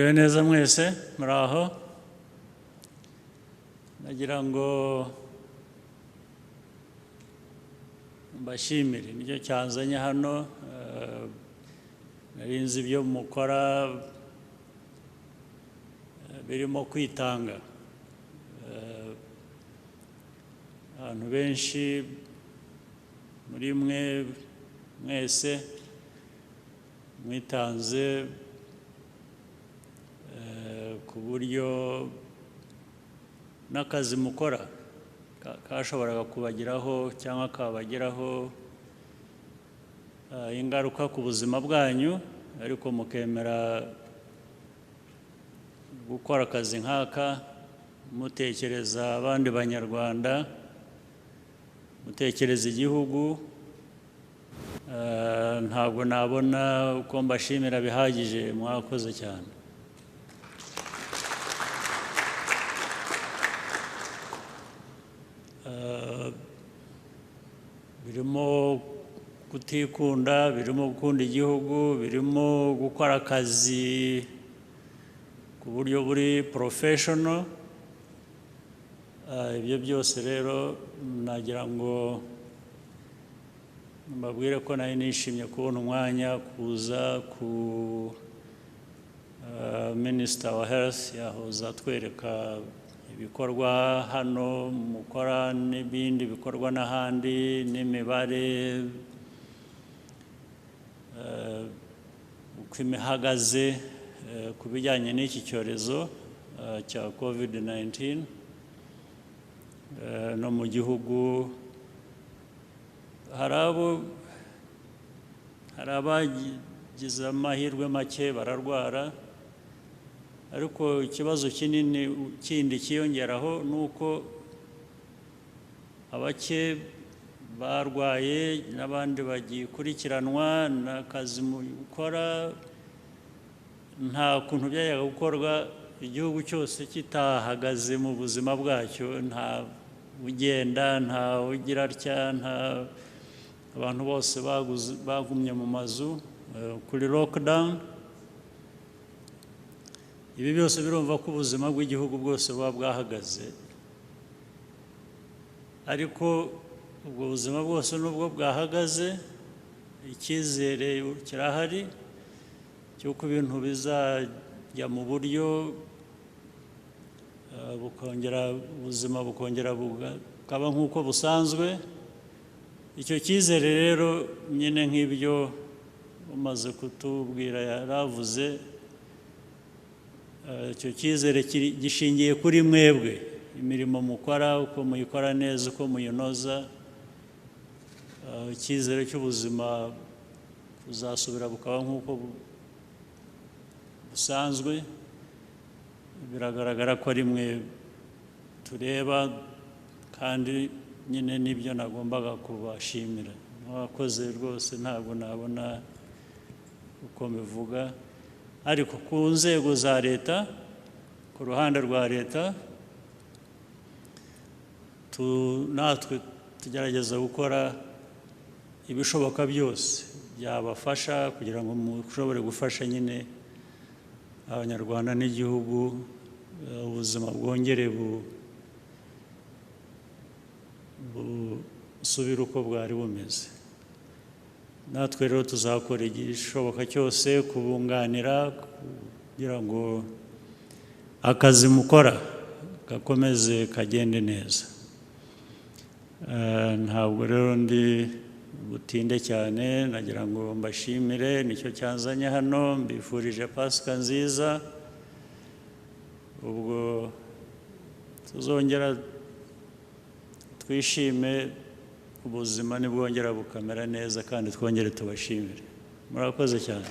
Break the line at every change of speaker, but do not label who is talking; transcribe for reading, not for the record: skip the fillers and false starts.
Mwiriwe neza mwese, muraho. Nagira ngo mbashimire, nicyo cyanzanye hano. Nari nzi ibyo mukora birimo kwitanga. Abantu benshi muri mwe mwese mwitanze ku buryo n'akazi mukora kashoboraga kubageraho cyangwa kabageraho ingaruka ku buzima bwanyu, ariko mukemera gukora akazi nk'aka mutekereza abandi banyarwanda, mutekereza igihugu. Ntabwo nabona uko mbashimira bihagije, mwakoze cyane. Birimo kutikunda, birimo gukunda igihugu, birimo gukora akazi ku buryo buri professional. Ibyo byose rero nagira ngo mbabwire ko nari nishimye kubona umwanya kuza ku Minister wa Health yahoza atwereka ibikorwa hano mukora n'ibindi bikorwa n'ahandi n'imibare uko imihagaze ku bijyanye n'iki cyorezo cya COVID-19 no mu gihugu. Hari abagize amahirwe make bararwara, ariko ikibazo kinini kindi kiyongeraho nuko abake barwaye n'abandi bagikurikiranwa n'akazi mukora nta kuntu byajyaga gukorwa igihugu cyose kitahagaze mu buzima bwacyo, nta ugenda, nta ugira atya, nta abantu bose bagumye mu mazu kuri lockdown. Ibi byose birumva ko ubuzima bw'igihugu bwose buba bwahagaze, ariko ubwo buzima bwose nubwo bwahagaze, icyizere kirahari cy'uko ibintu bizajya mu buryo, bukongera ubuzima bukongera bukaba nk'uko busanzwe. Icyo cyizere rero nyine nk'ibyo umaze kutubwira yaravuze, icyo cyizere gishingiye kuri mwebwe, imirimo mukora, uko muyikora neza, uko muyinoza, icyizere cy'ubuzima kuzasubira bukaba nk'uko busanzwe. Biragaragara ko ari mwe tureba, kandi nyine nibyo nagombaga kubashimira. Mwakoze rwose, ntabwo nabona uko mbivuga, ariko ku nzego za leta, ku ruhande rwa leta, natwe tugerageza gukora ibishoboka byose byabafasha kugira ngo mushobore gufasha nyine abanyarwanda n'igihugu, ubuzima bwongere busubire uko bwari bumeze. Natwe rero tuzakora igishoboka cyose kubunganira kugira ngo akazi mukora gakomeze kagende neza. Ntabwo rero ndi butinde cyane, nagira ngo mbashimire, nicyo cyanzanye hano, mbifurije Pasika nziza. Ubwo tuzongera twishime, ubuzima nibwongera bukamera neza, kandi twongere tubashimire. Murakoze cyane.